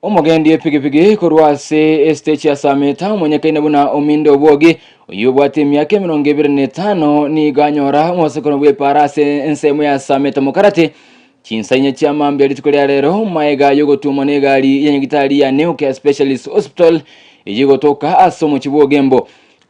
Omogendi epigipigi korwa ase esitechi ya Sameta omonyekaine buna Ominde Obwogi, oyio obwate emiaka 25, nigo anyora omobasokono bw'epaara ase ensemo ya Sameta Mokarati chinsa inye chia mambia rituko ria rero maega y'ogotumwa n'egari ya nyagitari ya New Care Specialist Hospital eyio egotoka ase omochie bw'Ogembo.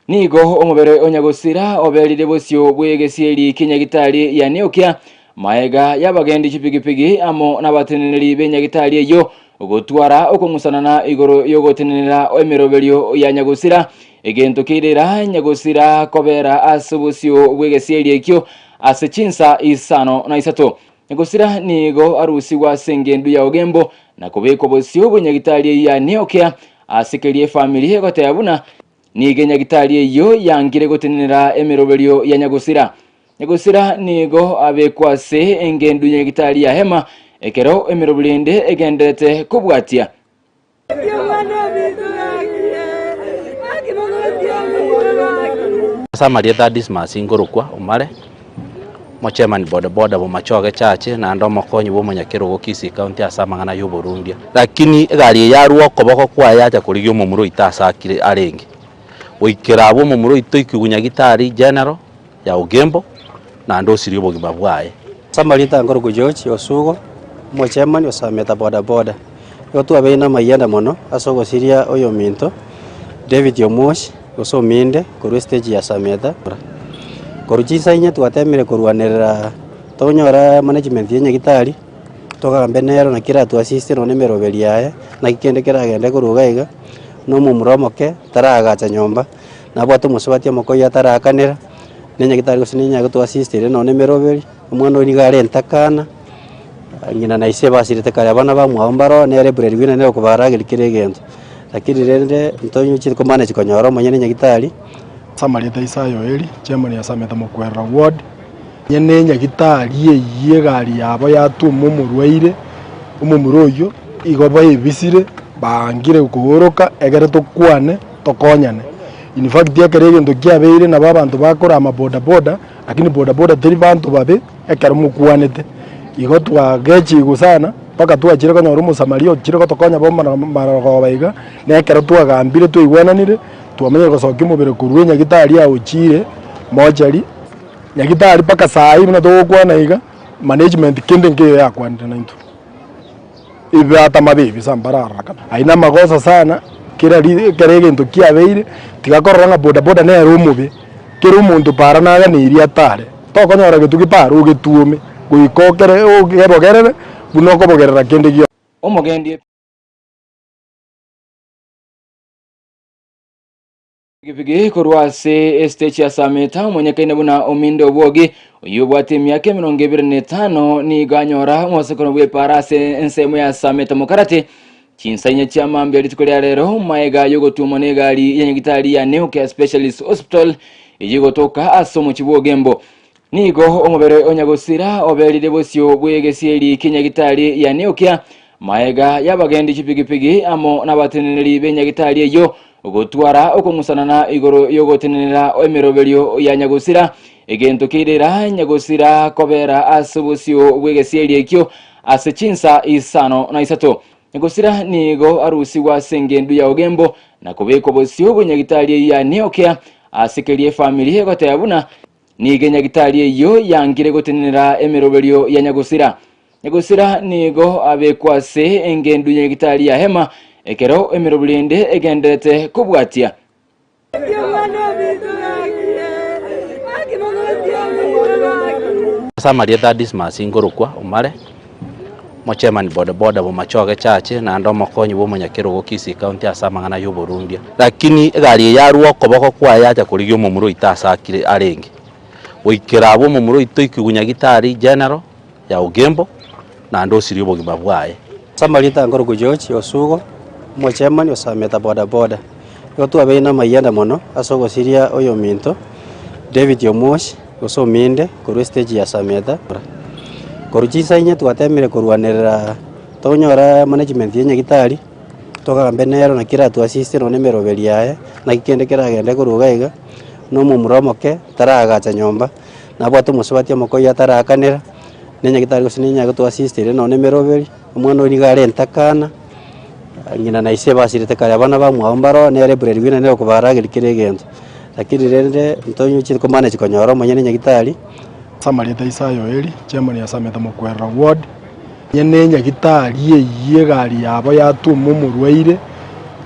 Nigo omobere o nyagosira oberire bosio bw'egesieri ki'nyagitari ya New Care Maega y'abagendi chipigipigi amo nabateneneri b'enyagitari eyio gotwara okong'usanana igoro y'ogotenenera emeroberio ya nyagosira, egento keirera nyagosira kobera ase obosio bw'egesieri ekio ase chinsa isano na isato. Nyagosira nigo arusigwe ase engendu ya Ogembo na kobekwa bosio bw'enyagitari eyio ya Neocare ase keria efamiri egoteba buna nigo enyagitari eyio yangire gotenenera emeroberio ya nyagosira. Nyagosira nigo abekwa ase engendu y'egitari ya hema, ekero emeroberi ende egenderete kobwatia. Ase amarieta a Dismas nkorokwa Omare, omochairman boda boda Bomachoge Church, naende omokonyi bwa omonyakerogo Kisii County ase amang'ana ya oborundia. Lakini egari eye yarwa okoboko kwaye yacha korigia omomura oito ase akire arenge. Goikera abwo omomura oito oikigwe Nyagitari General, ya Ogembo, naende osirie obogima bwaye. Ase amarieta nkorokwa George Osugo, omochairman o Sameta boda boda. Nigo twabeire namayianda mono ase ogosiria oyominto David Omwosi gose Ominde korwa estage ya Sameta. Korwa chinsa inye twatemire korwanerera tonyora management ya nyagitari, togambe nero naki eratuasiste nonye na emeroberi yaye, naki kende keragende korwa iga iga, na omomura omoke taragacha nyomba. Nabwate omosubati omokoyio ataraakanera, na enyagitari gose ninyare gotoasistire nonye na emeroberi, omwana oyo nigo are entakana, ng'ina na ise basirete kare abana bamwabo mbaro, nere ebreadwinner nere okobarageria kera egento. Lakini rende ntonyochire komanage konyora omonyene enyagitari. Ase amarieta a Isaya Oeri, chairman ya Sameta Mokwerera Ward, Nyene enyagitari eyio egari yabo yatuma omorwaire, omomura oyio, igo baebisire, baangire kooroka egere tokwane, tokonyane. In fact ekero egento kiabeire nabo abanto bakorama bodaboda, lakini bodaboda teri banto babe ekero mokwanete. Igo twagechigwe sana mpaka twachire konyora omosamaria ochire gotokonya bo marogoba iga, na ekero twagambire twaigwananire, twamanyire gosokia omobere korwa enyagitari aochire mochari. Nyagitari mpaka saa hii buna togokwana iga, management kende nkeiyo yakwanire naintwe. Ebibata mabe ebisa mbararora kabisa. Ayio namagoso sana, kera ri ekero egento kiabeire, tiga korora ng'a bodaboda nere omobe, kera omonto para naganeirie atare, tokonyora getugi para ogetuome, goika okere okebogerere buna okobogerera kende gionsi. Omogendi Epigipigi korwa ase esitechi ya Sameta omonyekaine buna Ominde Obwogi, oyio obwate emiaka 25, nigo anyora omobasokono bw'epaara ase ensemo ya Sameta Mokarati chinsa inye chia mambia rituko ria rero maega y'ogotumwa n'egari ya nyagitari ya New Care Specialist Hospital eyio egotoka ase omochie bw'Ogembo. Nigo omobere o nyagosira oberire bosio bw'egesieri ki'nyagitari ya New Care Maega y'abagendi chipigipigi amo nabateneneri b'enyagitari eyio gotwara okong'usanana igoro y'ogotenenera emeroberio ya nyagosira, egento keirera nyagosira kobera ase obosio bw'egesieri ekio ase chinsa isano na isato. Nyagosira nigo arusigwe ase engendu ya Ogembo na kobekwa bosio bw'enyagitari eyio ya Neocare ase keria efamiri egoteba buna nigo enyagitari eyio yangire gotenenera emeroberio ya nyagosira. Nyagosira nigo abekwa ase engendu y'egitari ya hema, ekero emeroberi ende egendererete kobwatia. Ase amarieta a Dismas nkorokwa Omare, omochairman boda boda Bomachoge Church, naende omokonyi bwa omonyakerogo Kisii County ase amang'ana ya oborundia. Lakini egari eye yarwa okoboko kwaye yacha korigia omomura oito ase akire arenge. Goikera abwo omomura oito oikigwe Nyagitari General, ya Ogembo, naende osirie obogima bwaye. Ase amarieta nkorokwa George Osugo, omochairman o Sameta boda boda. Nigo twabeire namayianda mono ase ogosiria oyominto David Omwosi gose Ominde korwa estage ya Sameta. Korwa chinsa inye twatemire korwanerera tonyora management ya nyagitari, togambe nero naki eratuasiste nonye na emeroberi yaye, naki kende keragende korwa iga iga, na omomura omoke taragacha nyomba. Nabwate omosubati omokoyio ataraakanera, na enyagitari gose ninyare gotoasistire nonye na emeroberi, omwana oyo nigo are entakana, Ng'ina na ise basirete kare, abana bamwabo mbaro, nere breadwinner nere okobarageria kera egento. Lakini rende ntonyochire komanage konyora omonyene nyagitari. Ase amarieta a Isaya Oeri, chairman ya Sameta Mokwerera Ward, Nyene nyagitari eyio egari yabo yatuma omorwaire,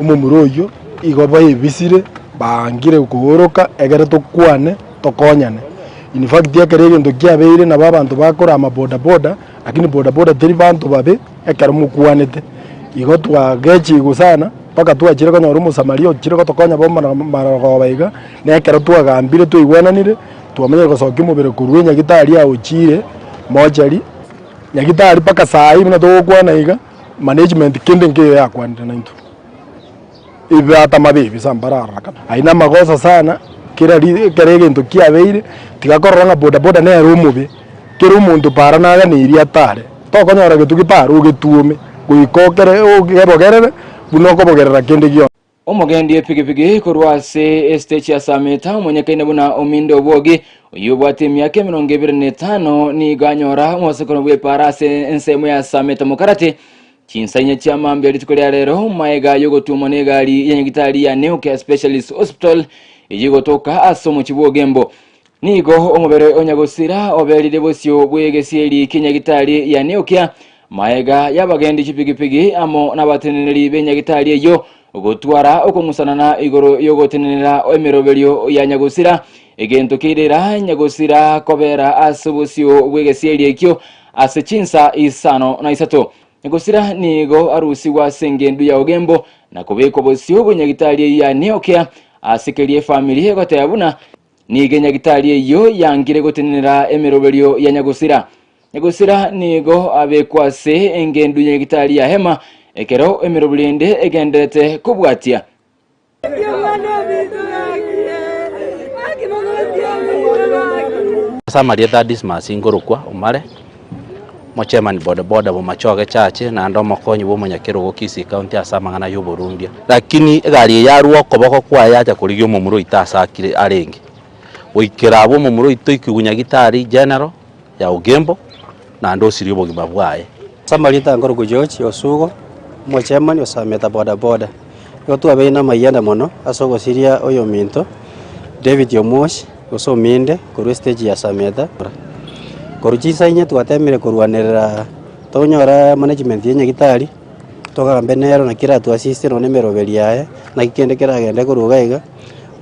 omomura oyio, igo baebisire, baangire kooroka egere tokwane, tokonyane. In fact ekero egento kiabeire nabo abanto bakorama bodaboda, lakini bodaboda teri banto babe ekero mokwanete. Igo twagechigwa sana mpaka twachire konyora omosamaria ochire gotokonya bo marogoba iga, na ekero twagambire twaigwananire, twamanyire gosokia omobere korwa enyagitari aochire mochari. Nyagitari mpaka saa hii buna togokwana iga, management kende nkeiyo yakwanire naintwe. Ebibata mabe ebisa mbararora kabisa. Ayio namagoso sana, kera ri ekero egento kiabeire, tiga korora ng'a bodaboda nere omobe, kera omonto para naganeirie atare, tokonyora getugi para ogetuome, goika okere okebogerere buna okobogerera kende gionsi. Omogendi epigipigi korwa ase esitechi ya Sameta omonyekaine buna Ominde Obwogi, oyio obwate emiaka 25, nigo anyora omobasokono bw'epaara ase ensemo ya Sameta Mokarati chinsa inye chia mambia rituko ria rero maega y'ogotumwa n'egari ya nyagitari ya Newcare Specialist Hospital eyio egotoka ase omochie bw'Ogembo. Nigo omobere o nyagosira oberire bosio bw'egesieri ki'enyagitari ya Newcare Maega y'abagendi chipigipigi amo nabateneneri b'enyagitari eyio gotwara okong'usanana igoro y'ogotenenera emeroberio ya nyagosira, egento keirera nyagosira kobera ase obosio bw'egesieri ekio ase chinsa isano na isato. Nyagosira nigo arusigwe ase engendu ya Ogembo na kobekwa bosio bw'enyagitari eyio ya Neocare ase keria efamiri egoteba buna nigo enyagitari eyio yangire gotenenera emeroberio ya nyagosira. Nyagosira nigo abekwa ase engendu y'egitari ya hema, ekero emeroberi ende egendererete kobwatia. Ase amarieta a Dismas nkorokwa Omare, omochairman bodaboda Bomachoge Church, naende omokonyi bwa omonyakerogo Kisii County ase amang'ana ya oborundia. Lakini egari eye yarwa okoboko kwaye yacha korigia omomura oito ase akire arenge. Goikera abwo omomura oito oikigwe Nyagitari General, ya Ogembo, naende osirie obogima bwaye. Ase amarieta nkorokwa George Osugo, omochairman o Sameta boda boda. Nigo twabeire namayianda mono ase ogosiria oyominto David Omosi gose Ominde korwa estage ya Sameta. Korwa chinsa inye twatemire korwanerera tonyora management ya nyagitari, togambe nero naki eratuasiste nonye na emeroberi yaye, naki kende keragende korwa iga iga,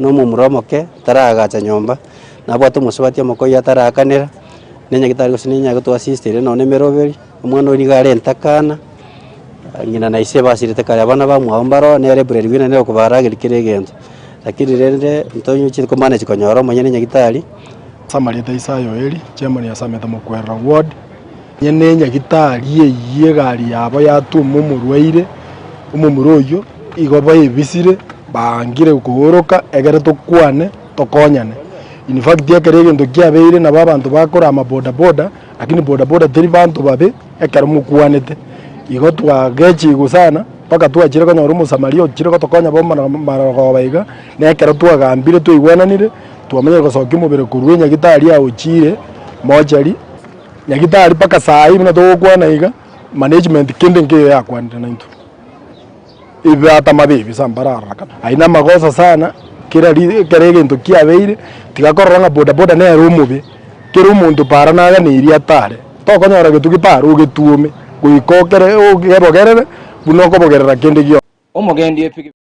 na omomura omoke taragacha nyomba. Nabwate omosubati omokoyia ataraakanera, na enyagitari gose ninyare gotoassist ere nonye na emeroberi, omwana oria nigo are entakana, ng'ina na ise basirete kare abana bamwabo mbaro, nere breadwinner nere okobarageria kera egento. Lakini rende ntonyochire komanage konyora omonyene nyagitari. Ase amarieta a Isaya Oeri, chairman ya Sameta Mokwerera Ward, Nyene nyagitari eyio egari yabo yatuma omorwaire, omomura oyio, igo baebisire, baangire kooroka egere tokwane, tokonyane. In fact ekero egento kiabeire nabo abanto bakorama bodaboda, lakini bodaboda teri banto babe ekero mokwanete. Igo twagechigwa sana mpaka twachire konyora omosamaria ochire gotokonya bo marogoba iga, na ekero twagambire twaigwananire, twamanyire gosokia omobere korwa enyagitari aochire mochari. Nyagitari mpaka saa hii buna togokwana iga, management kende nkeiyo yakwanire naintwe. Ebibata mabe ebisa mbararora kabisa. Ayio namagoso sana, kera ri ekero egento kiabeire, tiga korora ng'a bodaboda nere omobe, kera omonto para naganeirie atare, tokonyora getugi para ogetuome, goika okere okebogerere, buna okobogerera kende gionsi. Omogendi epigipigi.